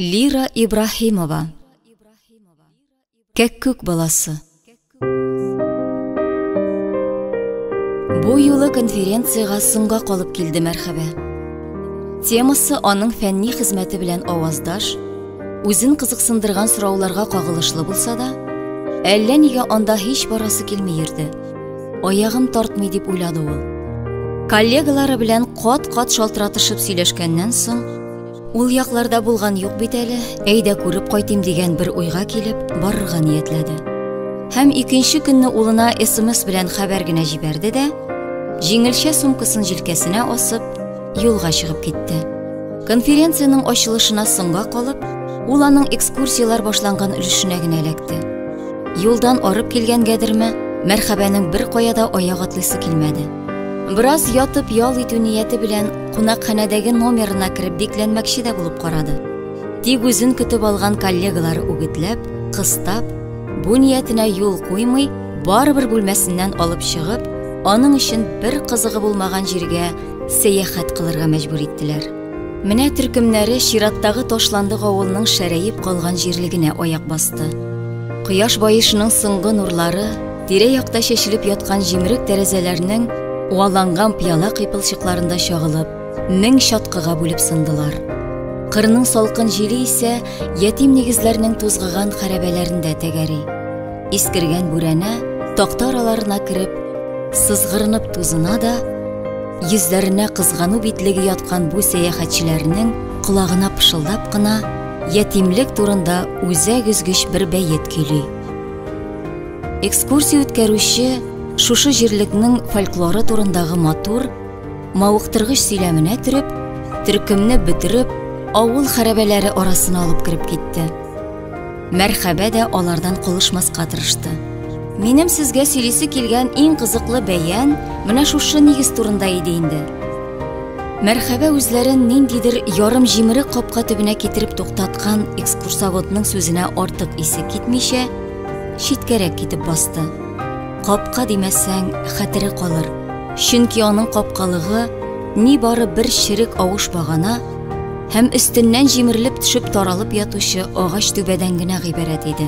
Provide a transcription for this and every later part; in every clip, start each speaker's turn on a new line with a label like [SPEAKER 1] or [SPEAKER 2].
[SPEAKER 1] Лира Ибраһимова. Кәккүк баласы. Бу юлы конференциягә соңга калып килде Мәрхәбә. Темасы аның фәнни хезмәте белән аваздаш, үзен кызыксындырган сорауларга кагылышлы булса да, әллә нигә анда һич барасы килми йөрде. Аягым тартмый дип уйлады ул. Коллегалары белән кат-кат шалтыратышып сөйләшкәннән соң, Ул якларда булган юк бит әле, әйдә күреп кайтыйм дигән бер уйга килеп, барырга ниятләде. Һәм икенче көнне улына СМС белән хәбәр генә җибәрде дә, җиңелчә сумкасын җилкәсенә асып, юлга чыгып китте. Конференциянең ачылышына соңга калып, ул аның экскурсияләр башланган өлешенә генә эләкте. Юлдан арып килгәнгәдерме, Мәрхәбәнең бер кая да аяк атлыйсы килмәде. Бераз ятып ял итү нияте белән кунакханәдәге номерына кереп бикләнмәкче дә булып карады. Тик үзен көтеп алган коллегалары үгетләп, кыстап, бу ниятенә юл куймый, барыбер бүлмәсеннән алып чыгып, аның өчен бер кызыгы булмаган җиргә сәяхәт кылырга мәҗбүр иттеләр. Менә төркемнәре чираттагы ташландык авылның шәрәеп калган җирлегенә аяк басты. Кояш баешының соңгы нурлары тирә-якта чәчелеп яткан җимерек тәрәзәләрнең уаланган пыяла кыйпылчыкларында чагылып, мең чаткыга бүлеп сындылар. Кырның салкын җиле исә ятим нигезләрнең тузгыган хәрабәләрендә тәгәри. Искергән бүрәнә такта араларына кереп, сызгырынып тузына да, йөзләренә кызгану битлеге яткан бу сәяхәтчеләрнең колагына пышылдап кына ятимлек турында үзәк өзгеч бер бәет көйли. Экскурсия үткәрүче шушы җирлекнең фольклоры турындагы матур, мавыктыргыч сөйләменә төреп, төркемне бөтереп, авыл хәрабәләре арасына алып кереп китте. Мәрхәбә дә алардан калышмаска тырышты. Минем сезгә сөйлисе килгән иң кызыклы бәян менә шушы нигез турында иде инде. Мәрхәбә үзләрен ниндидер ярым җимерек капка төбенә китереп туктаткан экскурсоводның сүзенә артык исе китмичә, читкәрәк китеп басты. Капка димәсәң, хәтере калыр. Чөнки аның капкалыгы нибары бер черек авыш багана һәм өстеннән җимерелеп төшеп таралып ятучы агач түбәдән генә гыйбарәт иде.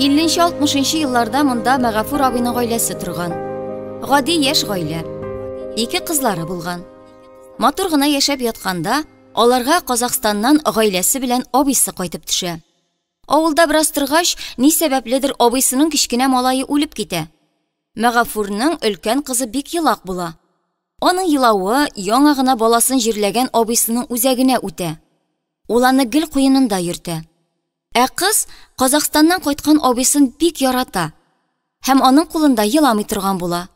[SPEAKER 1] 50-60 елларда монда Мәгафур абыйның гаиләсе торган. Гади яшь гаилә. Ике кызлары булган. Матур гына яшәп ятканда, аларга Казахстаннан гаиләсе белән абыйсы кайтып төшә. Авылда бераз торгач, ни сәбәпледер абыйсының кечкенә малае үлеп китә. Мәгафурның өлкән кызы бик елак була. Аның елавы яңа гына баласын җирләгән абыйсының үзәгенә үтә. Ул аны гел куенында йөртә. Ә кыз Казахстаннан кайткан абыйсын бик ярата һәм аның кулында еламый торган була.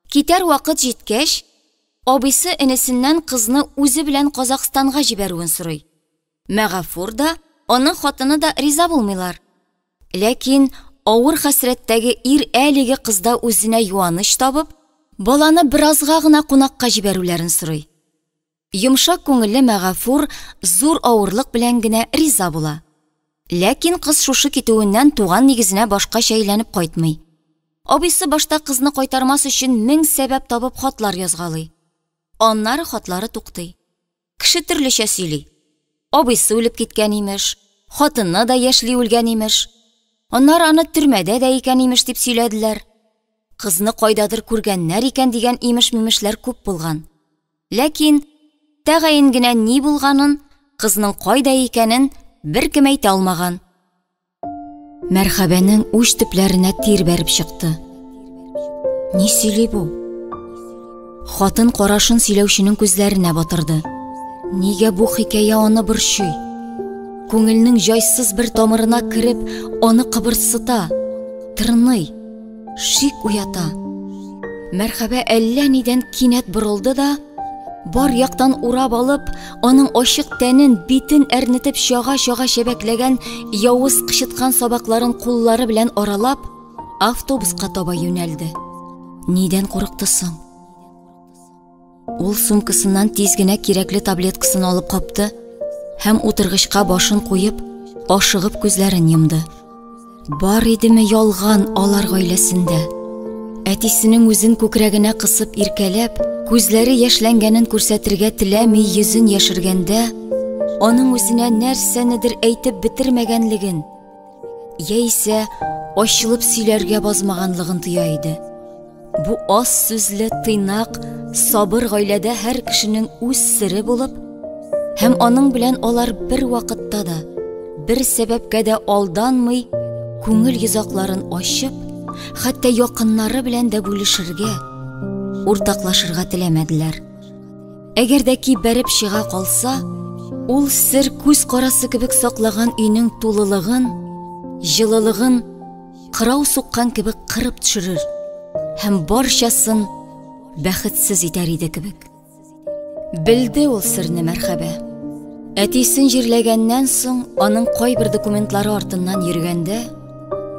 [SPEAKER 1] Китәр вакыт җиткәч, абыйсы энесеннән кызны үзе белән Казахстанга җибәрүен сорый. Мәгафур да, аның хатыны да риза булмыйлар. Ләкин авыр хәсрәттәге ир әлеге кызда үзенә юаныч табып, баланы беразга гына кунакка җибәрүләрен сорый. Йомшак күңелле Мәгафур зур авырлык белән генә риза була. Ләкин кыз шушы китүеннән туган нигезенә башкача әйләнеп кайтмый. Абыйсы башта кызны кайтармас өчен мең сәбәп табып хатлар язгалый. Аннары хатлары туктый. Кеше төрлечә сөйли. Абыйсы үлеп киткән имеш, хатыны да яшьли үлгән имеш. Аннары аны төрмәдә дә икән имеш дип сөйләделәр. Кызны кайдадыр күргәннәр икән дигән имеш-мимешләр күп булган. Ләкин тәгаен генә ни булганын, кызның кайда икәнен беркем әйтә алмаган. Мәрхәбәнең уч төпләренә тир бәреп чыкты. Ни сөйли бу? Хатын карашын сөйләүченең күзләренә батырды. Нигә бу хикәя аны борчый? Күңелнең җайсыз бер тамырына кереп, аны кыбырсыта, тырный, шик уята. Мәрхәбә әллә нидән кинәт борылды да, бар яктан урап алып, аның ачык тәнен, битен әрнетеп чага-чага чәбәкләгән явыз кычыткан сабакларын куллары белән аралап, автобуска таба юнәлде. Нидән курыкты соң? Ул сумкасыннан тиз генә кирәкле таблеткасын алып капты һәм утыргычка башын куеп, ашыгып күзләрен йомды. Бар идеме ялган алар гаиләсендә? Әтисенең үзен күкрәгенә кысып иркәләп, күзләре яшьләнгәнен күрсәтергә теләми йөзен яшергәндә, аның үзенә нәрсәнедер әйтеп бетермәгәнлеген, яисә ачылып сөйләргә базмаганлыгын тоя иде. Бу аз сүзле, тыйнак, сабыр гаиләдә һәр кешенең үз сере булып, һәм аның белән алар бер вакытта да, бер сәбәпкә дә алданмый, күңел йозакларын ачып, хәтта якыннары белән дә бүлешергә, уртаклашырга теләмәделәр. Әгәр дә ки бәреп чыга калса, ул сер күз карасы кебек саклаган өйнең тулылыгын, җылылыгын кырау суккан кебек кырып төшерер һәм барчасын бәхетсез итәр иде кебек. Белде ул серне Мәрхәбә. Әтисен җирләгәннән соң, аның кайбер документлары артыннан йөргәндә,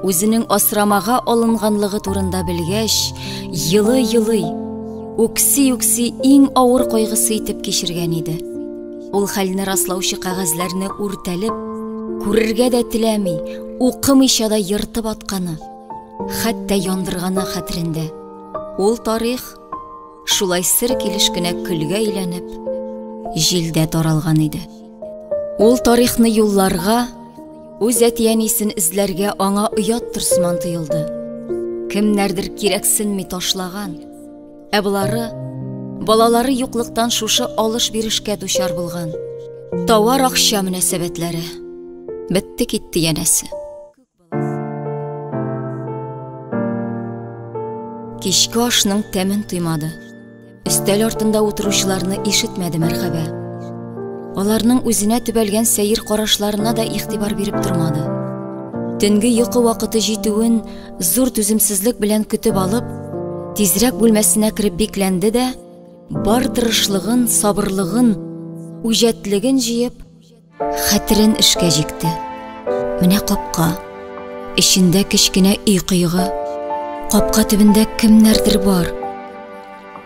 [SPEAKER 1] үзенең асрамага алынганлыгы турында белгәч, елый-елый, үкси-үкси иң авыр кайгысы итеп кичергән иде. Ул хәлне раслаучы кәгазьләрне үртәлеп, күрергә дә теләми, укымыйча да ертып атканы, хәтта яндырганы хәтерендә. Ул тарих шулай сер килеш кенә көлгә әйләнеп, җилдә таралган иде. Ул тарихны юлларга, үз әти-әнисен эзләргә аңа ояттыр сыман тоелды. Кемнәрдер кирәксенми ташлаган, ә болары балалары юклыктан шушы алыш-бирешкә дучар булган. Тауар акча мөнәсәбәтләре. Бетте китте янәсе. Кичке ашның тәмен тоймады. Өстәл артында утыручыларны ишетмәде Мәрхәбә. Аларның үзенә төбәлгән сәер карашларына да игътибар биреп тормады. Төнге йокы вакыты җитүен зур түземсезлек белән көтеп алып, тизрәк бүлмәсенә кереп бикләнде дә, бар тырышлыгын, сабырлыгын, үҗәтлеген җыеп, хәтерен эшкә җикте. Менә капка. Эчендә кечкенә өй кыегы. Капка төбендә кемнәрдер бар.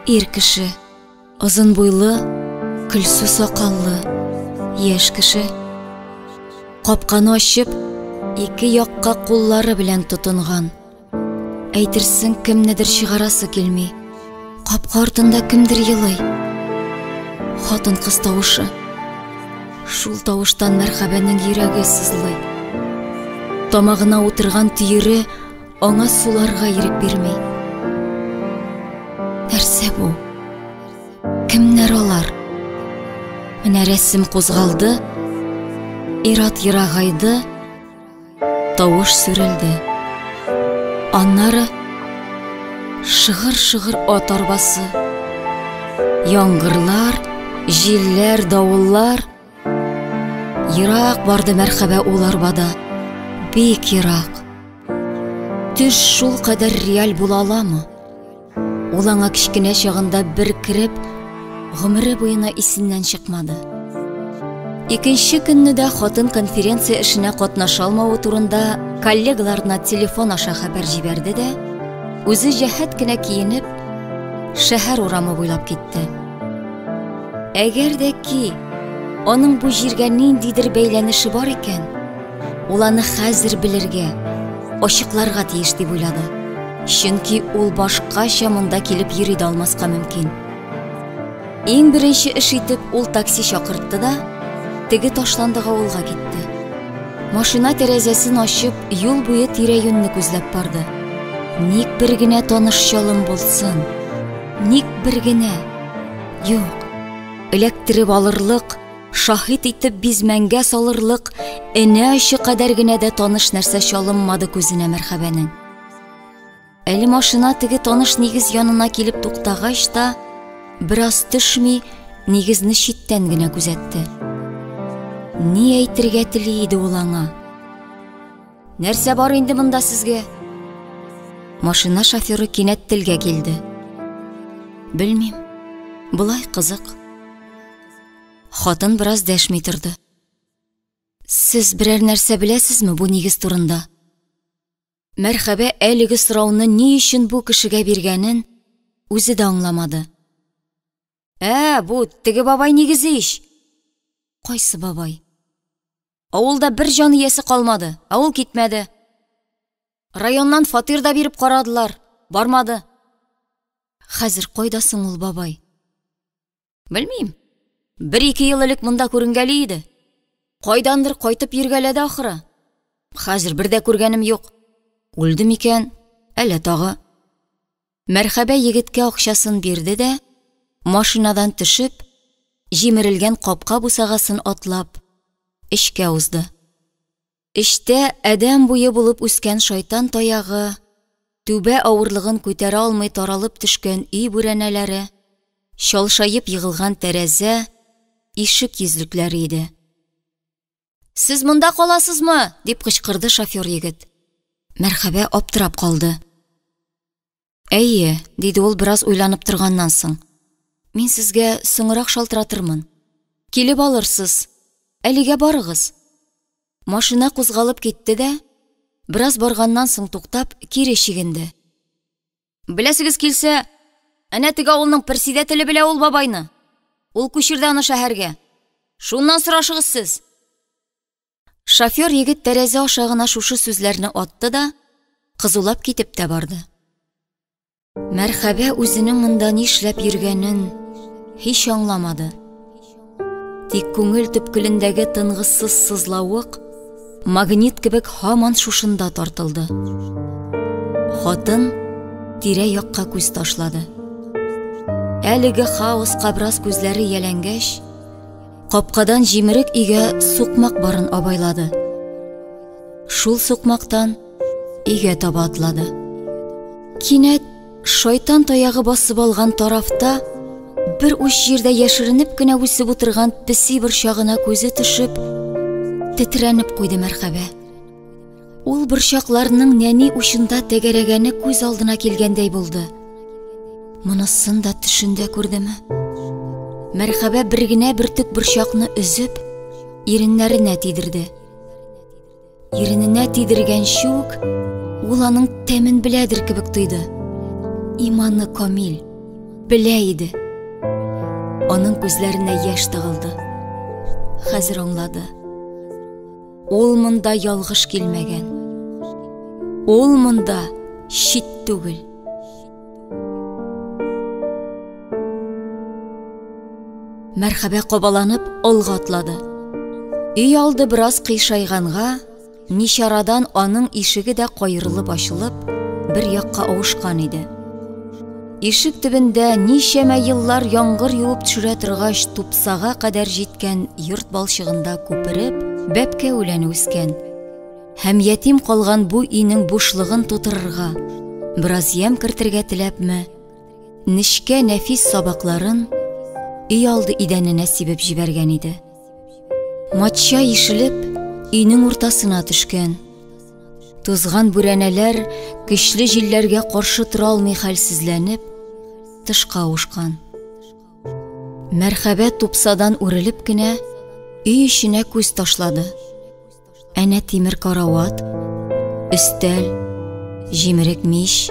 [SPEAKER 1] Ир кеше, озын буйлы, көлсу сакаллы, яшь кеше. Капканы ачып, ике якка куллары белән тотынган. Әйтерсең, кемнедер чыгарасы килми. Капка артында кемдер елый. Хатын-кыз тавышы. Шул тавыштан Мәрхәбәнең йөрәге сызлый. Тамагына утырган төере аңа суларга ирек бирми. Нәрсә бу? Кемнәр алар? Менә рәсем кузгалды, ир-ат ерагайды, Тавыш сүрелде. Аннары шыгыр-шыгыр ат арбасы. Яңгырлар, җилләр, давыллар. Ерак барды Мәрхәбә ул арбада. Бик ерак. Төш шул кадәр реаль була аламы? Ул аңа кечкенә чагында бер кереп, гомере буена исеннән чыкмады. Икенче көнне дә хатын конференция эшенә катнаша алмавы турында коллегаларына телефон аша хәбәр җибәрде дә, үзе җәһәт кенә киенеп, шәһәр урамы буйлап китте. Әгәр дә ки аның бу җиргә ниндидер бәйләнеше бар икән, ул аны хәзер белергә, ачыкларга тиеш дип уйлады. Чөнки ул башкача монда килеп йөри дә алмаска мөмкин. Иң беренче эш итеп ул такси чакыртты да, теге ташландык авылга китте. Машина тәрәзәсен ачып, юл буе тирә-юньне күзләп барды. Ник бер генә таныш чалым булсын? Ник бер генә? Юк. Эләктереп алырлык, шаһит итеп бизмәнгә салырлык энә очы кадәр генә дә таныш нәрсә чалынмады күзенә Мәрхәбәнең. Әле машина теге таныш нигез янына килеп туктагач та, бераз төшми, нигезне читтән генә күзәтте. Ни әйтергә тели иде ул аңа? Нәрсә бар инде монда сезгә? Машина шоферы кинәт телгә килде. Белмим. Болай кызык. Хатын бераз дәшми торды. Сез берәр нәрсә беләсезме бу нигез турында? Мәрхәбә әлеге сорауны ни өчен бу кешегә биргәнен үзе дә аңламады. Ә, бу теге бабай нигезе ич. Кайсы бабай? Авылда бер җан иясе калмады, ә ул китмәде. Районнан фатир да биреп карадылар, бармады. Хәзер кайда соң ул бабай? Белмим. Бер-ике ел элек монда күренгәли иде. Кайдандыр кайтып йөргәләде ахры. Хәзер бер дә күргәнем юк. Үлде микән, әллә тагы. Мәрхәбә егеткә акчасын бирде дә, машинадан төшеп, җимерелгән капка бусагасын атлап, эчкә узды. Эчтә адәм буе булып үскән шайтан таягы, түбә авырлыгын күтәрә алмый таралып төшкән өй бүрәнәләре, чалшаеп егылган тәрәзә, ишек йөзлекләре иде. Сез монда каласызмы? дип кычкырды шофер егет. Мәрхәбә аптырап калды. Әйе, диде ул бераз уйланып торганнан соң. Мин сезгә соңрак шалтыратырмын. Килеп алырсыз. Әлегә барыгыз. Машина кузгалып китте дә, бераз барганнан соң туктап, кире чигенде. Беләсегез килсә, әнә теге авылның персидәтеле белә ул бабайны. Ул күчерде аны шәһәргә. Шуннан сорашыгыз сез. Шофер егет тәрәзә аша гына шушы сүзләрне атты да, кызулап китеп тә барды. Мәрхәбә үзенең монда нишләп йөргәнен һич аңламады. Тик күңел төпкелендәге тынгысыз сызлавык магнит кебек һаман шушында тартылды. Хатын тирә-якка күз ташлады. Әлеге хаоска бераз күзләре ияләнгәч, капкадан җимерек өйгә сукмак барын абайлады. Шул сукмактан өйгә таба атлады. Кинәт шайтан таягы басып алган тарафта бер уч җирдә яшеренеп кенә үсеп утырган песи борчагына күзе төшеп, тетрәнеп куйды Мәрхәбә. Ул борчакларның нәни учында тәгәрәгәне күз алдына килгәндәй булды. Монысын да төшендә күрдеме? Мәрхәбә бер генә бөртек борчакны өзеп, иреннәренә тидерде. Ирененә тидергәнче үк, ул аның тәмен беләдер кебек тойды. Иманы камил, белә иде. Аның күзләренә яшь тыгылды. Хәзер аңлады. Ул монда ялгыш килмәгән. Ул монда чит түгел. Мәрхәбә кабаланып алга атлады. Өй алды бераз кыйшайганга, ничарадан аның ишеге дә каерылып ачылып, бер якка авышкан иде. Ишек төбендә ничәмә еллар яңгыр юып төшерә торгач тупсага кадәр җиткән йорт балчыгында күпереп, бәбкә үләне үскән. Һәм ятим калган бу өйнең бушлыгын тутырырга, бераз ямь кертергә теләпме, нечкә нәфис сабакларын өй алды идәненә сибеп җибәргән иде. Матча ишелеп, өйнең уртасына төшкән. Тузган бүрәнәләр көчле җилләргә каршы тора алмый хәлсезләнеп, тышка авышкан. Мәрхәбә тупсадан үрелеп кенә өй эченә күз ташлады. Әнә тимер карават, өстәл, җимерек мич,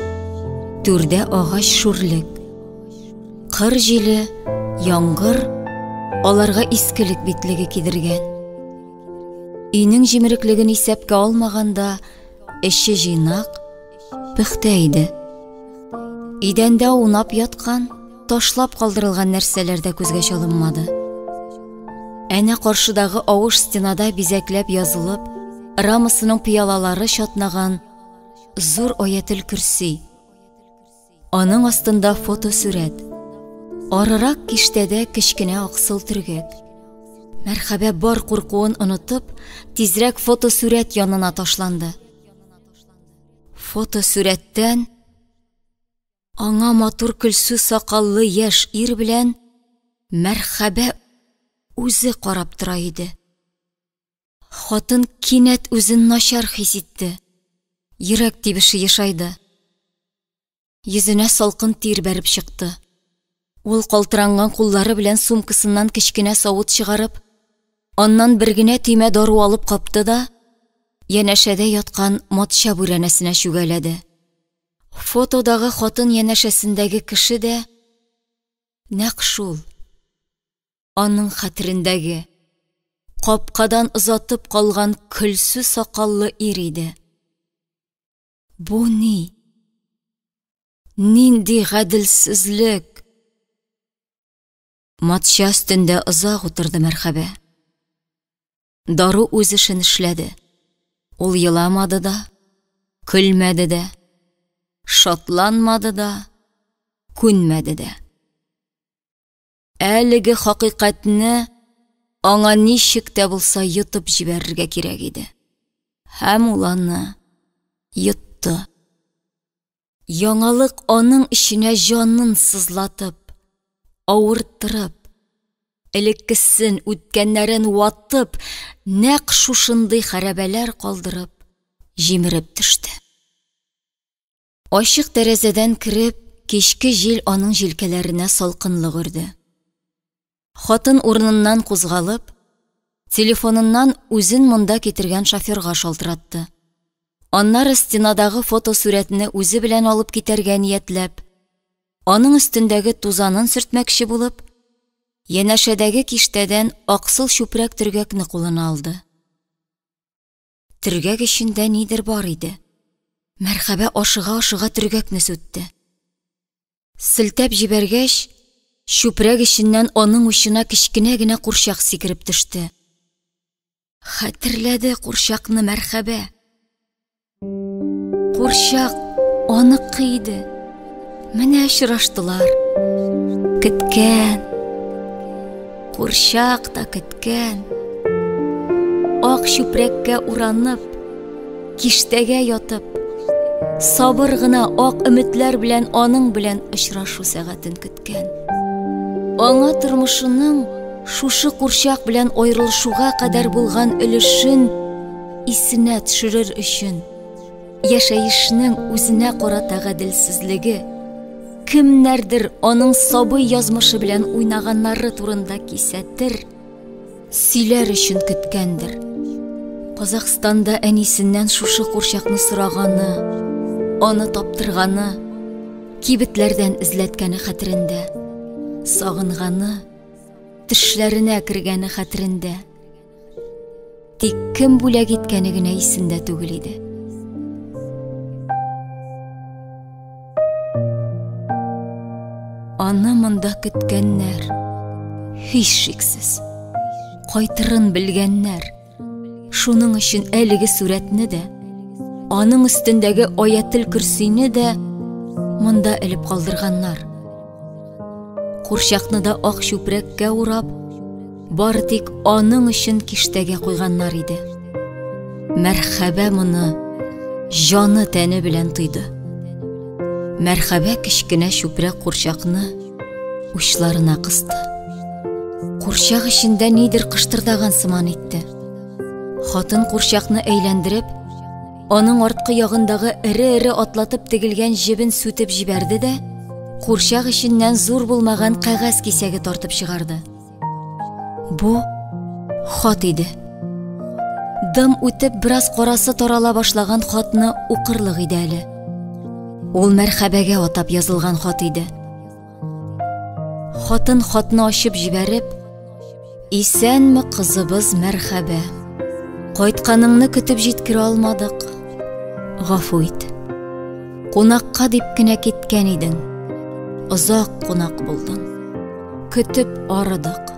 [SPEAKER 1] түрдә агач шүрлек. Кыр җиле, яңгыр аларга искелек битлеге кидергән. Өйнең җимереклеген исәпкә алмаганда, эче җыйнак, пөхтә иде. Идәндә аунап яткан, ташлап калдырылган нәрсәләр дә күзгә чалынмады. Әнә каршыдагы авыш стенада бизәкләп язылып, рамасының пыялалары чатнаган зур аятел көрси. Аның астында фотосурәт. Арырак киштәдә кечкенә аксыл төргәк. Мәрхәбә бар куркуын онытып, тизрәк фотосурәт янына ташланды. Фотосурәттән аңа матур көлсу сакаллы яшь ир белән Мәрхәбә үзе карап тора иде. Хатын кинәт үзен начар хис итте. Йөрәк тибеше ешайды. Йөзенә салкын тир бәреп чыкты. Ул калтыранган куллары белән сумкасыннан кечкенә савыт чыгарып, аннан бер генә төймә дару алып капты да, янәшәдә яткан матча бүрәнәсенә чүгәләде. Фотодагы хатын янәшәсендәге кеше дә нәкъ шул. Аның хәтерендәге капкадан озатып калган көлсу сакаллы ир иде. Бу ни? Нинди гаделсезлек! Матча өстендә озак утырды Мәрхәбә. Дару үз эшен эшләде. Ул еламады да, көлмәде дә, шатланмады да, күнмәде дә. Әлеге хакыйкатьне аңа ничек тә булса йотып җибәрергә кирәк иде. Һәм ул аны йотты. Яңалык аның эченә җанын сызлатып, авырттырып, элеккесен, үткәннәрен ватып, нәкъ шушындый хәрабәләр калдырып, җимереп төште. Ачык тәрәзәдән кереп, кичке җил аның җилкәләренә салкынлык өрде. Хатын урыныннан кузгалып, телефоныннан үзен монда китергән шоферга шалтыратты. Аннары стенадагы фотосурәтне үзе белән алып китәргә ниятләп, аның өстендәге тузанын сөртмәкче булып, янәшәдәге киштәдән аксыл чүпрәк төргәкне кулына алды. Төргәк эчендә нидер бар иде. Мәрхәбә ашыга-ашыга төргәкне сүтте. Селтәп җибәргәч, чүпрәк эченнән аның учына кечкенә генә курчак сикереп төште. Хәтерләде курчакны Мәрхәбә. Курчак аныкы иде. Менә очраштылар. Көткән. Курчак та көткән. Ак чүпрәккә уранып, киштәгә ятып, сабыр гына ак өметләр белән аның белән очрашу сәгатен көткән. Аңа тормышының шушы курчак белән аерылышуга кадәр булган өлешен исенә төшерер өчен, яшәешнең үзенә карата гаделсезлеге, кемнәрдер аның сабый язмышы белән уйнаганнары турында кисәтер, сөйләр өчен көткәндер. Казахстанда әнисеннән шушы курчакны сораганы, аны таптырганы, кибетләрдән эзләткәне хәтерендә, сагынганы, төшләренә кергәне хәтерендә. Тик кем бүләк иткәне генә исендә түгел иде. Аны монда көткәннәр, һичшиксез, кайтырын белгәннәр. Шуның өчен әлеге сурәтне дә, аның өстендәге аятел көрсине дә монда элеп калдырганнар. Курчакны да ак чүпрәккә урап, бары тик аның өчен киштәгә куйганнар иде. Мәрхәбә моны җаны тәне белән тойды. Мәрхәбә кечкенә чүпрәк курчакны учларына кысты. Курчак эчендә нидер кыштырдаган сыман итте. Хатын курчакны әйләндереп, аның арткы ягындагы эре-эре атлатып тегелгән җебен сүтеп җибәрде дә, курчак эченнән зур булмаган кәгазь кисәге тартып чыгарды. Бу хат иде. Дым үтеп, бераз карасы тарала башлаган хатны укырлык иде әле. Ул Мәрхәбәгә атап язылган хат иде. Хатын хатны ачып җибәреп, «Исәнме, кызыбыз Мәрхәбә. Кайтканыңны көтеп җиткерә алмадык. Гафу ит. Кунакка дип кенә киткән идең. Озак кунак булдың. Көтеп арыдык.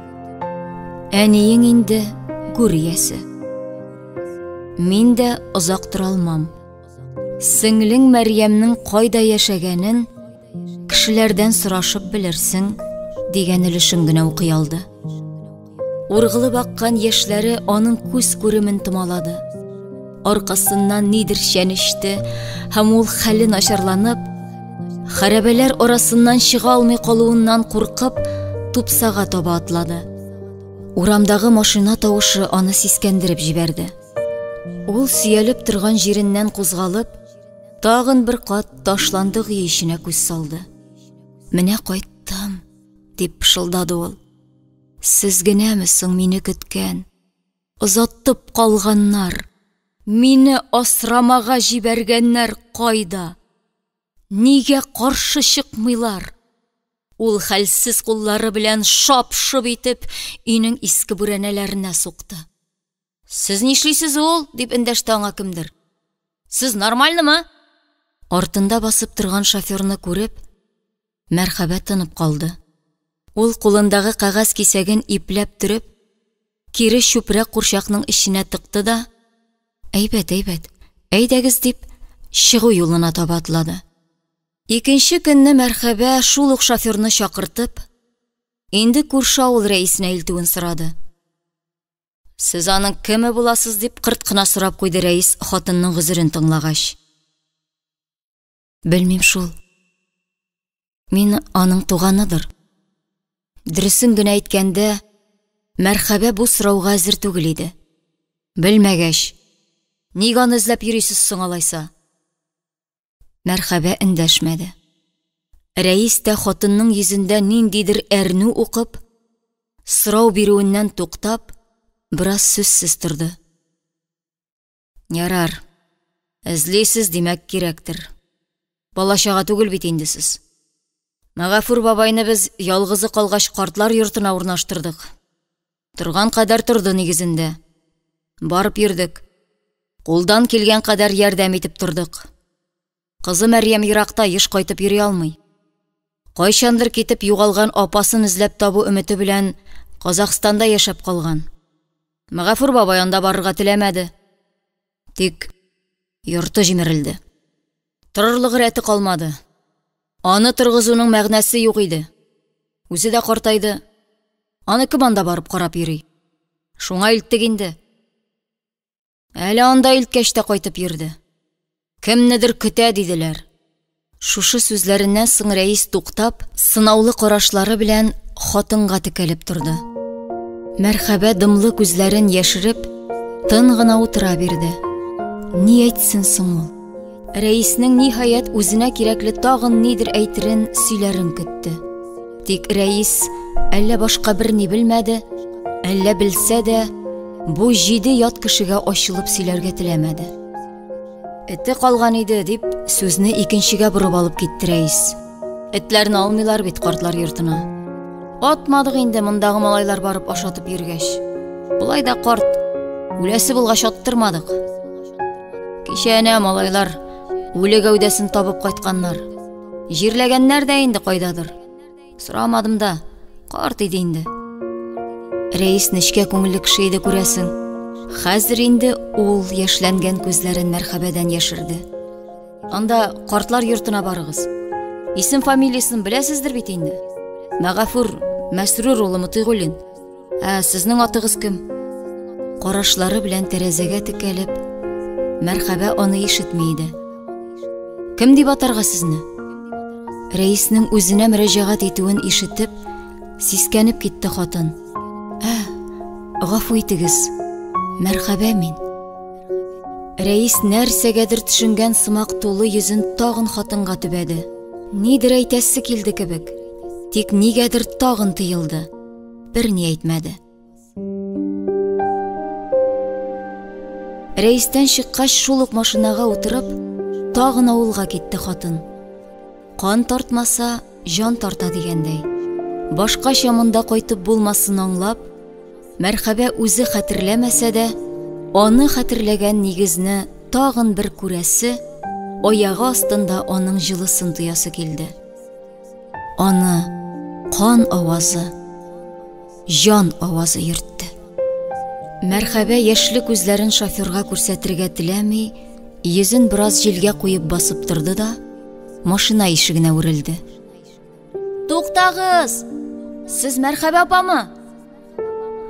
[SPEAKER 1] Әниең инде гүр иясе. Мин дә озак тора алмам. Сеңлең Мәрьямнең кайда яшәгәнен кешеләрдән сорашып белерсең, дигән өлешен генә укый алды. Ургылып аккан яшьләре аның күз күремен томалады. Аркасыннан нидер чәнечте һәм ул хәле начарланып, хәрабәләр арасыннан чыга алмый калуыннан куркып, тупсага таба атлады. Урамдагы машина тавышы аны сискәндереп җибәрде. Ул сөялеп торган җиреннән кузгалып, тагын бер кат ташландык өй эченә күз салды. Менә кайттым, дип пышылдады ул. Сез генәме соң мине көткән? Озатып калганнар, мине асрамага җибәргәннәр кайда? Нигә каршы чыкмыйлар? Ул хәлсез куллары белән шап-шоп итеп өйнең иске бүрәнәләренә сукты. Сез нишлисез ул? дип эндәште аңа кемдер. Сез нормальнымы? Артында басып торган шоферны күреп, Мәрхәбә тынып калды. Ул кулындагы кәгазь кисәген ипләп төреп, кире чүпрәк курчакның эченә тыкты да, Әйбәт, әйбәт, әйдәгез, дип, чыгу юлына таба атлады. Икенче көнне Мәрхәбә шул ук шоферны чакыртып, инде күрше авыл рәисенә илтүен сорады. Сез аның кеме буласыз, дип кырт кына сорап куйды рәис хатынның гозерен тыңлагач. Белмим шул. Мин аның туганыдыр. Дөресен генә әйткәндә, Мәрхәбә бу сорауга әзер түгел иде. Белмәгәч, нигә аны эзләп йөрисез соң алайса? Мәрхәбә эндәшмәде. Рәис тә хатынның йөзендә ниндидер әрнү укып, сорау бирүеннән туктап, бераз сүзсез торды. Ярар. Эзлисез, димәк, кирәктер. Бала-чага түгел бит инде сез. Мәгафур бабайны без ялгызы калгач картлар йортына урнаштырдык. Торган кадәр торды нигезендә. Барып йөрдек. Кулдан килгән кадәр ярдәм итеп тордык. Кызы Мәрьям еракта, еш кайтып йөри алмый. Кайчандыр китеп югалган апасын эзләп табу өмете белән Казахстанда яшәп калган. Мәгафур бабай анда барырга теләмәде. Тик йорты җимерелде. Торырлык рәте калмады. Аны торгызуның мәгънәсе юк иде. Үзе дә картайды. Аны кем анда барып карап йөри? Шуңа илттек инде. Әле анда илткәч тә кайтып йөрде. Кемнедер көтә, диделәр. Шушы сүзләреннән соң рәис туктап, сынаулы карашлары белән хатынга текәлеп торды. Мәрхәбә дымлы күзләрен яшереп, тын гына утыра бирде. Ни әйтсен соң ул? Рәиснең ниһаять үзенә кирәкле тагын нидер әйтерен, сөйләрен көтте. Тик рәис әллә башка берни белмәде, әллә белсә дә, бу җиде ят кешегә ачылып сөйләргә теләмәде. Эте калган иде, дип, сүзне икенчегә борып алып китте рәис. Этләрне алмыйлар бит картлар йортына. Атмадык инде мондагы малайлар барып ашатып йөргәч. Болай да карт, үләсе булгач аттырмадык. Кичә әнә малайлар үле гәүдәсен табып кайтканнар. Җирләгәннәр дә инде кайдадыр. Сорамадым да, карт иде инде. Рәис нечкә күңелле кеше иде, күрәсең. Хәзер инде ул яшьләнгән күзләрен Мәрхәбәдән яшерде. Анда картлар йортына барыгыз. Исем фамилиясен беләсездер бит инде. Мәгафур Мәсрур улы Мотыйгуллин. Ә сезнең атыгыз кем? Карашлары белән тәрәзәгә текәлеп, Мәрхәбә аны ишетми иде. Кем дип атарга сезне? Рәиснең үзенә мөрәҗәгать итүен ишетеп, сискәнеп китте хатын. Ә, гафу итегез. Мәрхәбә мин. Рәис нәрсәгәдер төшенгән сымак тулы йөзен тагын хатынга төбәде. Нидер әйтәсе килде кебек. Тик нигәдер тагын тыелды. Берни әйтмәде. Рәистән чыккач, шул ук машинага утырып, тагын авылга китте хатын. Кан тартмаса, җан тарта дигәндәй. Башкача монда кайтып булмасын аңлап, Мәрхәбә үзе хәтерләмәсә дә, аны хәтерләгән нигезне тагын бер күрәсе, аягы астында аның җылысын тоясы килде. Аны кан авазы, җан авазы йөртте. Мәрхәбә яшьле күзләрен шоферга күрсәтергә теләми, йөзен бераз җилгә куеп басып торды да, машина ишегенә үрелде. Туктагыз! Сез Мәрхәбә апамы?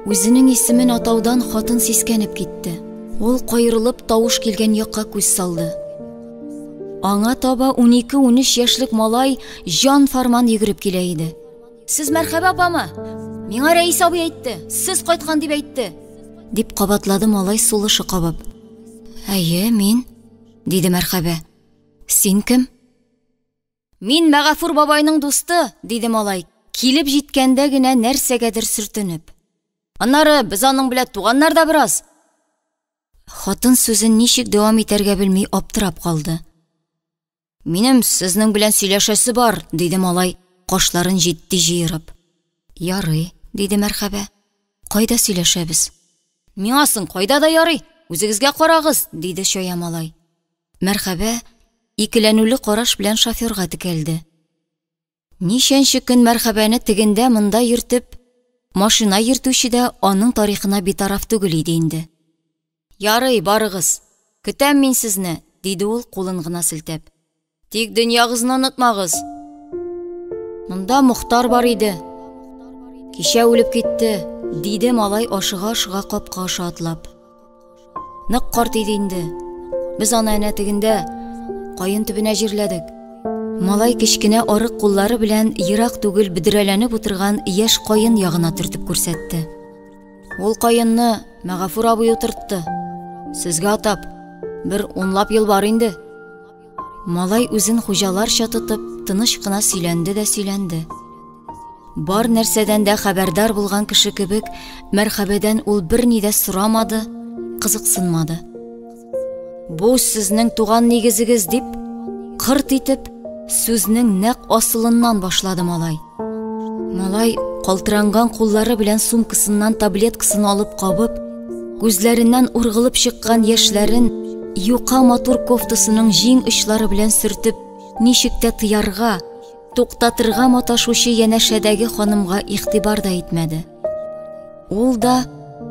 [SPEAKER 1] Үзенең исемен атаудан хатын сискәнеп китте. Ул каерылып тавыш килгән якка күз салды. Аңа таба 12-13 яшьлек малай җан фарман йөгереп килә иде. Сез Мәрхәбә апамы? Миңа Рәис абый әйтте, сез кайткан дип әйтте. Дип кабатлады малай сулышы кабып. Әйе, мин, диде Мәрхәбә. Син кем? Мин Мәгафур бабайның дусты, диде малай, килеп җиткәндә генә нәрсәгәдер сөртенеп. Аннары без аның белән туганнар да бераз. Хатын сүзен ничек дәвам итәргә белми аптырап калды. Минем сезнең белән сөйләшәсе бар, диде малай, кашларын җитди җыерып. Ярый, диде Мәрхәбә. Кайда сөйләшәбез? Миңа соң кайда да ярый, үзегезгә карагыз, диде чая малай. Мәрхәбә икеләнүле караш белән шоферга текәлде. Ничәнче көн Мәрхәбәне тегендә-монда йөртеп, Машина йөртүче дә аның тарихына битараф түгел иде инде. Ярый, барыгыз. Көтәм мин сезне, диде ул кулын гына селтәп. Тик дөньягызны онытмагыз. Монда Мохтар бар иде. Кичә үлеп китте, диде малай ашыга-ашыга капка аша атлап. Нык карт иде инде. Без аны әнә тегендә каен төбенә җирләдек. Малай кечкенә арык куллары белән ерак түгел бөдрәләнеп утырган яшь каен ягына төртеп күрсәтте. Ул каенны Мәгафур абый утыртты. Сезгә атап, бер унлап ел бар инде. Малай үзен хуҗаларча тотып, тыныч кына сөйләнде дә сөйләнде. Бар нәрсәдән дә хәбәрдар булган кеше кебек, Мәрхәбәдән ул берни дә сорамады, кызыксынмады. Бу сезнең туган нигезегез дип, кырт итеп, сүзнең нәкъ асылыннан башлады малай. Малай калтыранган куллары белән сумкасыннан таблеткасын алып кабып, күзләреннән ургылып чыккан яшьләрен юка матур кофтасының җиң очлары белән сөртеп, ничек тә тыярга, туктатырга маташучы янәшәдәге ханымга игътибар да итмәде. Ул да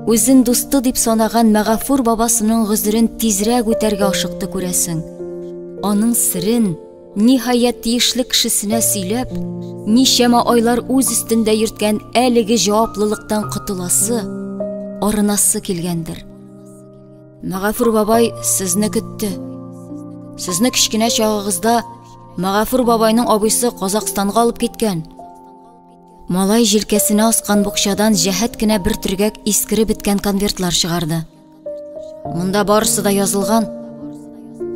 [SPEAKER 1] үзен дусты дип санаган Мәгафур бабасының гозерен тизрәк үтәргә ашыкты күрәсең. Аның серен, ниһаять, тиешле кешесенә сөйләп, ничәмә айлар үз өстендә йөрткән әлеге җаваплылыктан котыласы, арынасы килгәндер. Мәгафур бабай сезне көтте. Сезне кечкенә чагыгызда Мәгафур бабайның абыйсы Казакъстанга алып киткән. Малай җилкәсенә аскан букчадан җәһәт кенә бер төргәк искереп беткән конвертлар чыгарды. Монда барысы да язылган.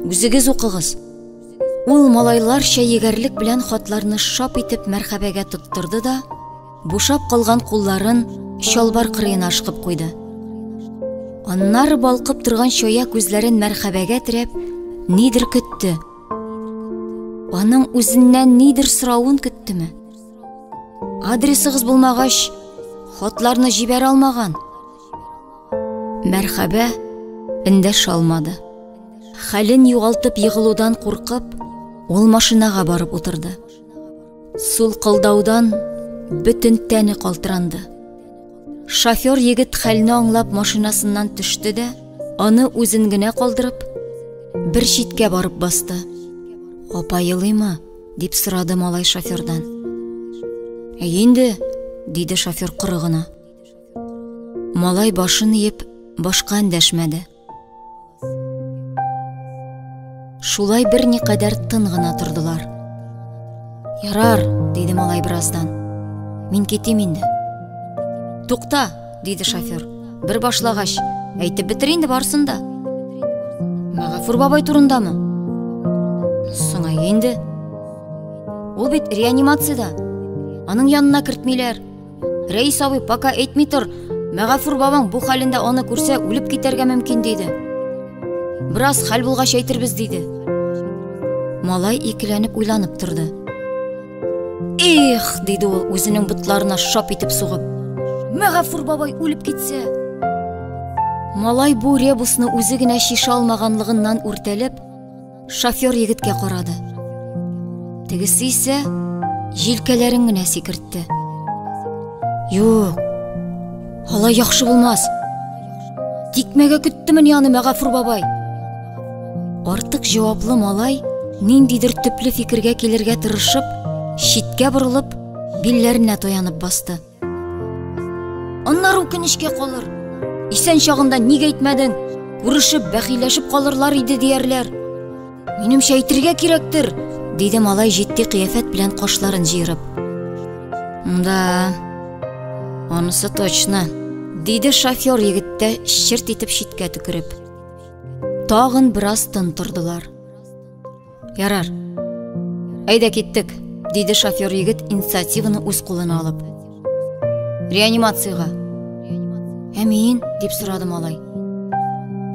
[SPEAKER 1] Үзегез укыгыз. Ул малайларча егәрлек белән хатларны шап итеп Мәрхәбәгә тоттырды да, бушап калган кулларын чалбар кырыена ышкып куйды. Аннары балкып торган чая күзләрен Мәрхәбәгә терәп, нидер көтте. Аның үзеннән нидер соравын көттеме? Адресыгыз булмагач, хатларны җибәрә алмаган. Мәрхәбә эндәшә алмады. Хәлен югалтып егылудан куркып, ул машинага барып утырды. Сулкылдаудан бөтен тәне калтыранды. Шофер егет хәлне аңлап машинасыннан төште дә, аны үзен генә калдырып, бер читкә барып басты. Апа елыймы? дип сорады малай шофердан. Әй инде, диде шофер коры гына. Малай башын иеп, башка эндәшмәде. Шулай берникадәр тын гына тордылар. Ярар, диде малай бераздан. Мин китим инде. Тукта, диде шофер. Бер башлагач, әйтеп бетер инде барсын да. Мәгафур бабай турындамы? Соң әй инде. Ул бит реанимациядә. Аның янына кертмиләр. Рәис абый, пока әйтми тор, Мәгафур бабаң бу хәлендә аны күрсә, үлеп китәргә мөмкин, диде. Бераз хәл булгач әйтербез, диде. Малай икеләнеп уйланып торды. Эх, диде ул, үзенең ботларына шап итеп сугып. Мәгафур бабай үлеп китсә. Малай бу ребусны үзе генә чишә алмаганлыгыннан үртәлеп, Шофер егеткә карады. Тегесе исә җилкәләрен генә сикертте. Юк, алай яхшы булмас. Тикмәгә көттемени аны Мәгафур бабай. Артык җаваплы малай ниндидер төпле фикергә килергә тырышып, читкә борылып, билләренә таянып басты. Аннары үкенечкә калыр. Исән чагында нигә әйтмәдең? Күрешеп, бәхилләшеп калырлар иде диярләр. Минемчә әйтергә кирәктер, диде малай җитди кыяфәт белән кашларын җыерып. Да, анысы точно, диде шофер егет тә черт итеп читкә төкереп. Тагын бераз тын тордылар. Ярар. Әйдә киттек, диде шофер егет инициативаны үз кулына алып. Реанимациягә. Ә мин, дип сорады малай.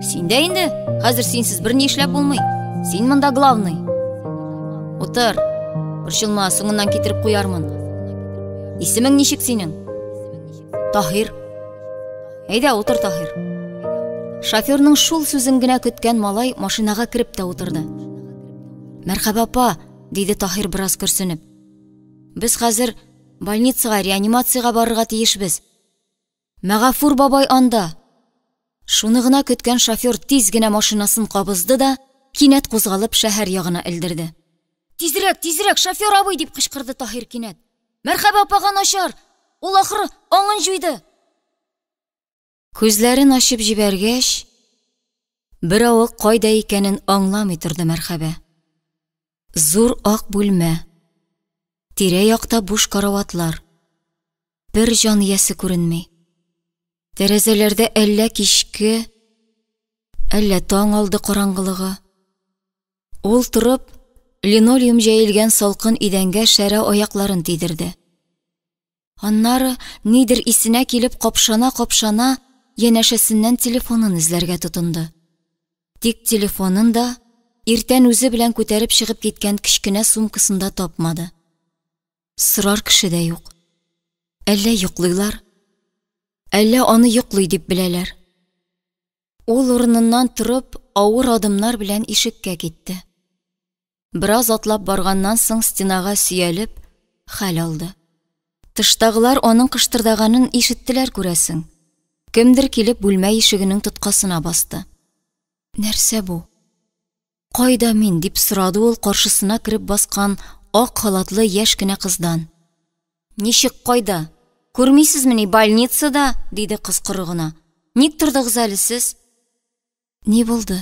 [SPEAKER 1] Син дә инде, хәзер синсез берни эшләп булмый. Син монда главный. Утыр. Борчылма, соңыннан китереп куярмын. Исемең ничек синең? Таһир. Әйдә, утыр, Таһир. Шоферның шул сүзен генә көткән малай машинага кереп тә утырды. Мәрхәбә апа, диде Таһир бераз көрсенеп. Без хәзер больницага, реанимациягә барырга тиешбез. Мәгафур бабай анда! Шуны гына көткән шофер тиз генә машинасын кабызды да, кинәт кузгалып шәһәр ягына элдерде. Тизрәк, тизрәк, шофер абый, дип кычкырды Таһир кинәт. Мәрхәбә апага начар! Ул ахры аңын җуйды. Күзләрен ачып җибәргәч, беравык кайда икәнен аңламый торды Мәрхәбә. Зур ак бүлмә. Тирә-якта буш караватлар. Бер җан иясе күренми. Тәрәзәләрдә әллә кичке, әллә таң алды караңгылыгы. Ул торып, линолеум җәелгән салкын идәнгә шәрә аякларын тидерде. Аннары, нидер исенә килеп капшана-капшана, янәшәсеннән телефонын эзләргә тотынды. Тик телефонын да, иртән үзе белән күтәреп чыгып киткән кечкенә сумкасын да тапмады. Сорар кеше дә юк. Әллә йоклыйлар, әллә аны йоклый дип беләләр. Ул урыныннан торып, авыр адымнар белән ишеккә китте. Бераз атлап барганнан соң стенага сөялеп, хәл алды. Тыштагылар аның кыштырдаганын ишеттеләр, күрәсең. Кемдер килеп бүлмә ишегенең тоткасына басты. Нәрсә бу? Кайда мин? дип сорады ул каршысына кереп баскан ак халатлы яшь кенә кыздан. Ничек кайда? Күрмисезмени, больницада, диде кыз коры гына. Ник тордыгыз әле сез? Ни булды?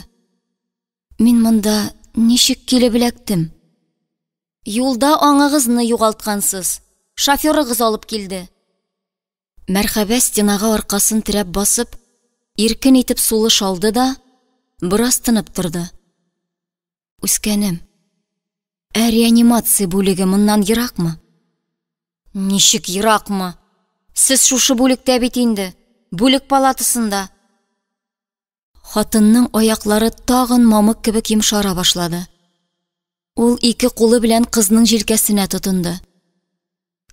[SPEAKER 1] Мин монда ничек килеп эләктем? Юлда аңыгызны югалткансыз. Шоферыгыз алып килде. Мәрхәбә стенага аркасын терәп басып, иркен итеп сулыш алды да, бераз тынып торды. Үскәнем, ә реанимация бүлеге моннан еракмы? Ничек еракмы? Сез шушы бүлектә бит инде, бүлек палатасында. Хатынның аяклары тагын мамык кебек йомшара башлады. Ул ике кулы белән кызның җилкәсенә тотынды.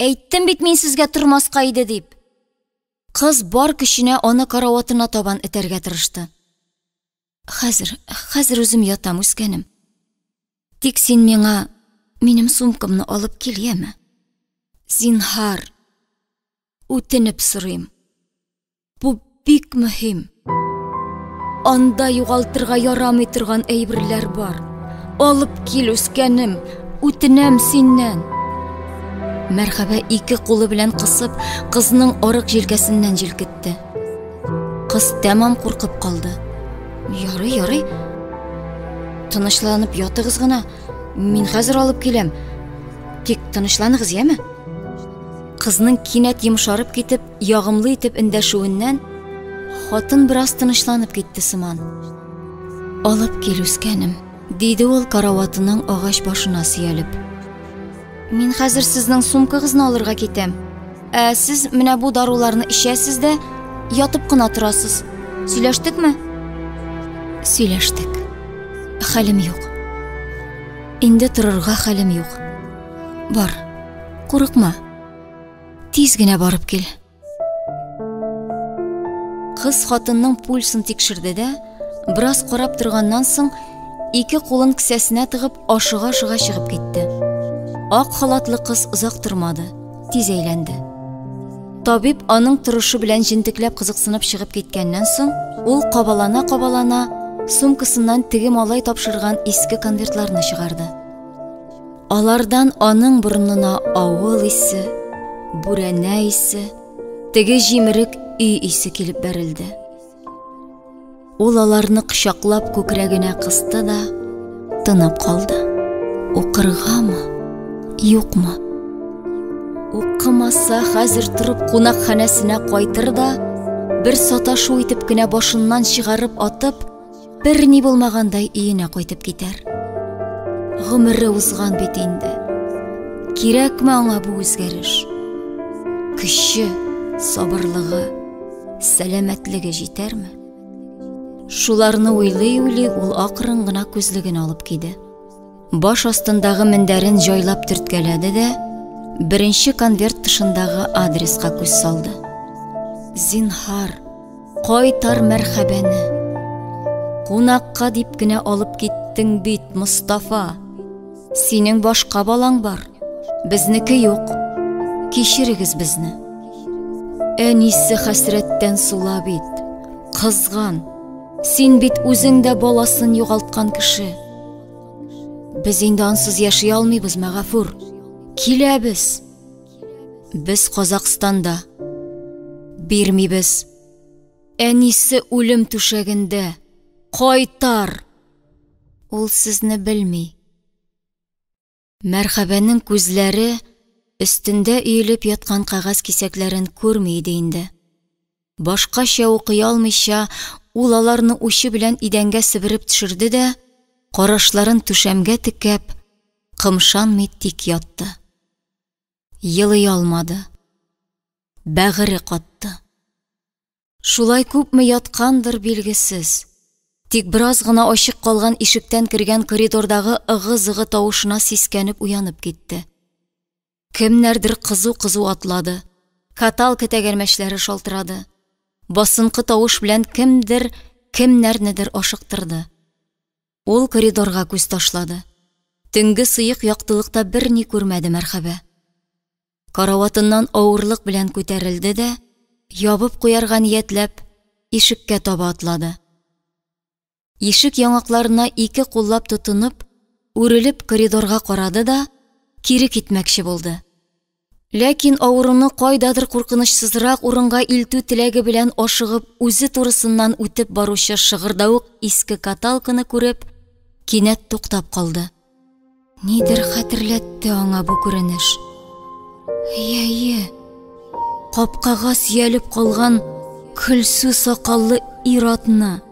[SPEAKER 1] Әйттем бит мин сезгә тормаска иде дип. Кыз бар көченә аны караватына табан этәргә тырышты. Хәзер, хәзер үзем ятам, үскәнем. Тик син миңа минем сумкамны алып кил, яме. Зинһар, үтенеп сорыйм. Бу бик мөһим. Анда югалтырга ярамый торган әйберләр бар. Алып кил, үскәнем, үтенәм синнән. Мәрхәбә ике кулы белән кысып, кызның арык җилкәсеннән җилкетте. Кыз тәмам куркып калды. Ярый, ярый. Тынычланып ятыгыз гына. Мин хәзер алып киләм. Тик тынычланыгыз, яме? Кызның кинәт йомшарып китеп, ягымлы итеп эндәшүеннән хатын бераз тынычланып китте сыман. Алып кил, үскәнем, диде ул караватының агач башына сөялеп. Мин хәзер сезнең сумкагызны алырга китәм. Ә сез менә бу даруларны эчәсез дә ятып кына торасыз. Сөйләштекме? Сөйләштек. Хәлем юк. Инде торырга хәлем юк. Бар, курыкма. Тиз генә барып кил. Кыз хатынның пульсын тикшерде дә, бераз карап торганнан соң, ике кулын кесәсенә тыгып, ашыга-ашыга чыгып китте. Ак халатлы кыз озак тормады, тиз әйләнде. Табиб аның торышы белән җентекләп кызыксынып чыгып киткәннән соң, ул кабалана-кабалана сумкасыннан теге малай тапшырган иске конвертларны чыгарды. Алардан аның борынына авыл исе, бүрәнә исе, теге җимерек өй исе килеп бәрелде. Ул аларны кочаклап күкрәгенә кысты да тынып калды. Укыргамы, юкмы? Укымаса, хәзер торып кунакханәсенә кайтыр да, бер саташу итеп кенә башыннан чыгарып атып, Берни булмагандай өенә кайтып китәр. Гомере узган бит инде. Кирәкме аңа бу үзгәреш? Көче, сабырлыгы, сәламәтлеге җитәрме? Шуларны уйлый-уйлый ул акрын гына күзлеген алып киде. Баш астындагы мендәрен җайлап төрткәләде дә, беренче конверт тышындагы адреска күз салды. Зинһар, кайтар мәрхәбәне. Кунакка дип кенә алып киттең бит, Мостафа. Синең башка балаң бар, безнеке юк. Кичерегез безне. Әнисе хәсрәттән сула бит. Кызган. Син бит үзең дә баласын югалткан кеше. Без инде ансыз яши алмыйбыз, Мәгафур. Киләбез. Без Казакъстанда. Бирмибез. Әнисе үлем түшәгендә. Кайтар! Ул сезне белми. Мәрхәбәнең күзләре өстендә өелеп яткан кәгазь кисәкләрен күрми иде инде. Башкача укый алмыйча, ул аларны учы белән идәнгә себереп төшерде дә, карашларын түшәмгә текәп, кымшанмый тик ятты. Елый алмады. Бәгыре катты. Шулай күпме яткандыр, билгесез. Тик бераз гына ачык калган ишектән кергән коридордагы ыгы-зыгы тавышына сискәнеп уянып китте. Кемнәрдер кызу-кызу атлады. Каталка тәгәрмәчләре шалтырады. Басынкы тавыш белән кемдер кемнәрнедер ашыктырды. Ул коридорга күз ташлады. Төнге сыек яктылыкта берни күрмәде Мәрхәбә. Караватыннан авырлык белән күтәрелде дә, ябып куярга ниятләп, ишеккә таба атлады. Ишек яңакларына ике куллап тотынып, үрелеп коридорга карады да, кире китмәкче булды. Ләкин авыруны кайдадыр куркынычсызрак урынга илтү теләге белән ашыгып үзе турысыннан үтеп баручы шыгырдавык иске каталканы күреп, кинәт туктап калды. Нидер хәтерләтте аңа бу күренеш. Әйе, капкага сөялеп калган көлсу сакаллы ир-атны,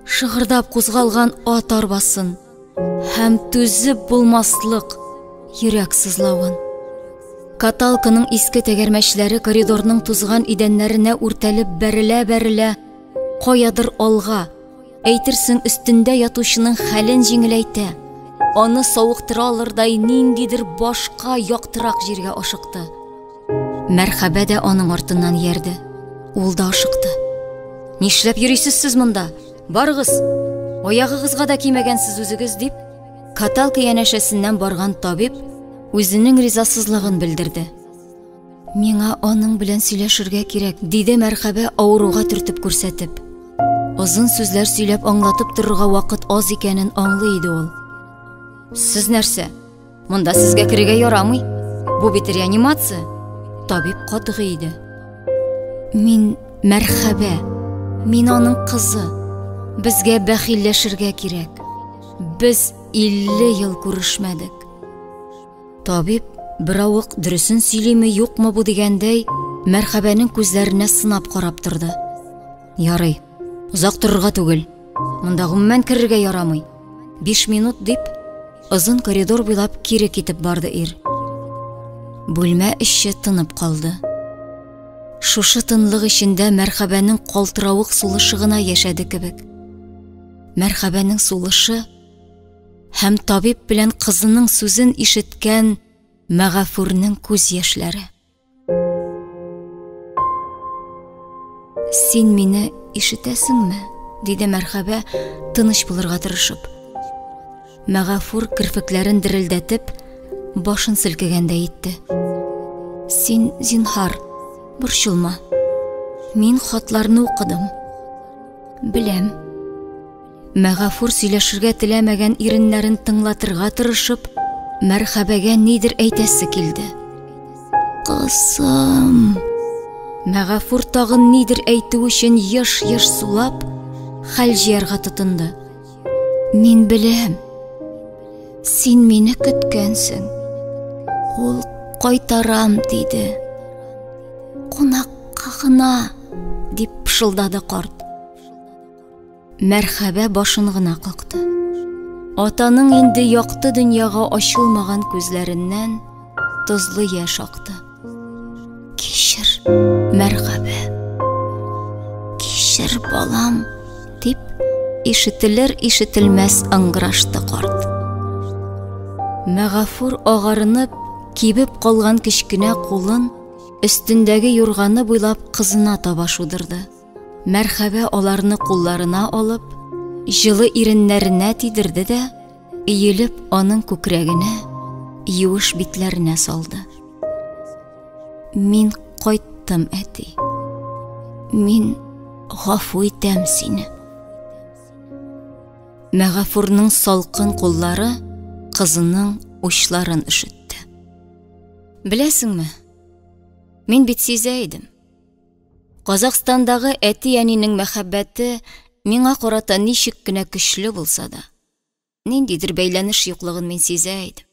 [SPEAKER 1] шыгырдап кузгалган ат арбасын һәм түзеп булмаслык йөрәк сызлавын. Каталканың иске тәгәрмәчләре коридорның тузган идәннәренә үртәлеп бәрелә-бәрелә каядыр алга, Әйтерсең, өстендә ятучының хәлен җиңеләйтә, аны савыктыра алырдай ниндидер башка яктырак җиргә ашыкты. Мәрхәбә дә аның артыннан иярде. Ул да ашыкты. Нишләп йөрисез сез монда? Барыгыз, аягыгызга да кимәгәнсез үзегез, дип, каталка янәшәсеннән барган табиб үзенең ризасызлыгын белдерде. Миңа аның белән сөйләшергә кирәк, диде Мәрхәбә авыруга төртеп күрсәтеп. Озын сүзләр сөйләп аңлатып торырга вакыт аз икәнен аңлый иде ул. Сез нәрсә? Монда сезгә керергә ярамый. Бу бит реанимация. Табиб катгый иде. Мин Мәрхәбә. Мин аның кызы. Безгә бәхилләшергә кирәк. Без 50 ел күрешмәдек. Табиб беравык дөресен сөйлиме, юкмы бу дигәндәй, Мәрхәбәнең күзләренә сынап карап торды. Ярый, озак торырга түгел. Монда гомумән керергә ярамый. Биш минут дип, озын коридор буйлап кире китеп барды ир. Бүлмә эче тынып калды. Шушы тынлык эчендә Мәрхәбәнең калтыравык сулышы гына яшәде кебек. Мәрхәбәнең сулышы һәм табиб белән кызының сүзен ишеткән Мәгафурнең күз яшьләре. Син мине ишетәсеңме? диде Мәрхәбә, тыныч булырга тырышып. Мәгафур керфекләрен дерелдәтеп, башын селкегәндәй итте. Син, зинһар, борчылма. Мин хатларны укыдым. Беләм. Мәгафур сөйләшергә теләмәгән иреннәрен тыңлатырга тырышып, Мәрхәбәгә нидер әйтәсе килде. Кызым. Мәгафур тагын нидер әйтү өчен еш-еш сулап, хәл җыярга тотынды. Мин беләм. Син мине көткәнсең. Ул кайтарам диде. Кунакка гына, дип пышылдады карт. Мәрхәбә башын гына какты. Атаның инде якты дөньяга ачылмаган күзләреннән тозлы яшь акты. Кичер, Мәрхәбә. Кичер, балам, дип ишетелер-ишетелмәс ыңгырашты карт. Мәгафур агарынып, кибеп калган кечкенә кулын өстендәге юрганы буйлап кызына таба шудырды. Мәрхәбә аларны кулларына алып, җылы иреннәренә тидерде дә, иелеп аның күкрәгенә, юеш битләренә салды. Мин кайттым. Кайттым, әти. Мин гафу итәм сине. Мәгафурның салкын куллары кызының учларын өшетте. Беләсеңме, мин бит сизә идем. Казахстандагы әти-әнинең мәхәббәте миңа карата ничек кенә көчле булса да, ниндидер бәйләнеш юклыгын мин сизә идем.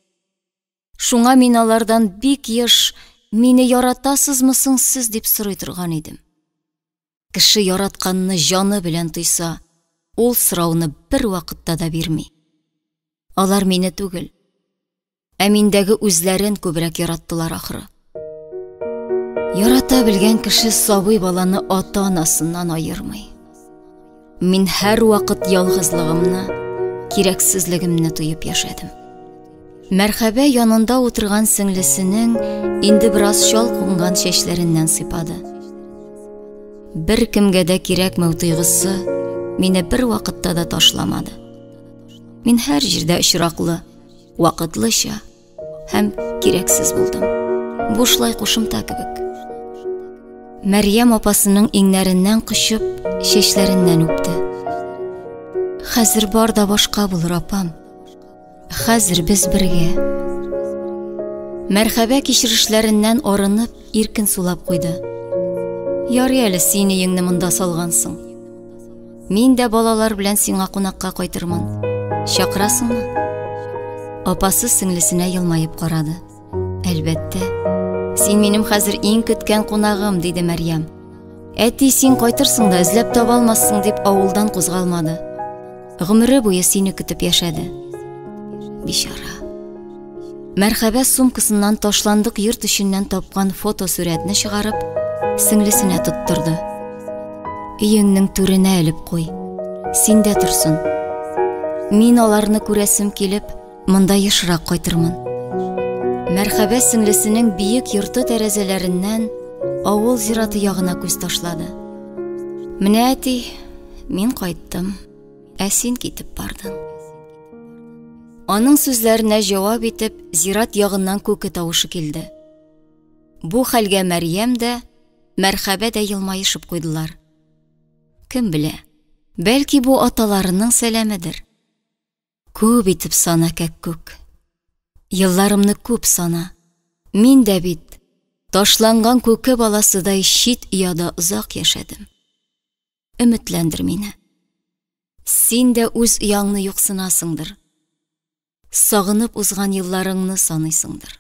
[SPEAKER 1] Шуңа мин алардан бик еш мине яратасызмы соң сез дип сорый торган идем. Кеше яратканны җаны белән тойса, ул сорауны бер вакытта да бирми. Алар мине түгел, ә миндәге үзләрен күбрәк яраттылар ахры. Ярата белгән кеше сабый баланы ата-анасыннан аермый. Мин һәрвакыт ялгызлыгымны, кирәксезлегемне тоеп яшәдем. Мәрхәбә янында утырган сеңлесенең инде бераз чал кунган чәчләреннән сыйпады. Бер кемгә дә кирәкмәү тойгысы мине бер вакытта да ташламады. Мин һәр җирдә очраклы, вакытлыча һәм кирәксез булдым. Бушлай кушымта кебек. Мәрьям апасының иңнәреннән кочып, чәчләреннән үпте. Хәзер бар да башка булыр, апам. Хәзер без бергә. Мәрхәбә кичерешләреннән арынып, иркен сулап куйды. Ярый әле син өеңне монда салгансың. Мин дә балалар белән сиңа кунакка кайтырмын. Чакырасыңмы? Апасы сеңлесенә елмаеп карады. Әлбәттә. Син минем хәзер иң көткән кунагым, диде Мәрьям. Әти, син кайтырсың да эзләп таба алмассың дип авылдан кузгалмады. Гомере буе сине көтеп яшәде. Бичара. Мәрхәбә сумкасыннан ташландык йорт эченнән тапкан фотосурәтне чыгарып, сеңлесенә тоттырды. Өеңнең түренә элеп куй. Синдә торсын. Мин аларны күрәсем килеп, монда ешрак кайтырмын. Мәрхәбә сеңлесенең биек йорты тәрәзәләреннән авыл зираты ягына күз ташлады. Менә әти, мин кайттым. Ә син китеп бардың. Аның сүзләренә җавап итеп, зират ягыннан күке тавышы килде. Бу хәлгә Мәрьям дә, Мәрхәбә дә елмаешып куйдылар. Кем белә, бәлки бу аталарының сәламедер. Күп итеп сана, кәккүк. Елларымны күп сана. Мин дә бит ташланган күке баласыдай чит ояда озак яшәдем. Өметләндер мине. Син дә үз ояңны юксынасыңдыр. Сагынып узган елларыңны саныйсыңдыр.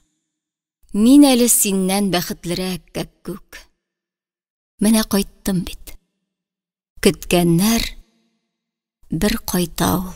[SPEAKER 1] Мин әле синнән бәхетлерәк, кәккүк. Менә кайттым бит. Көткәннәр бер кайта ул.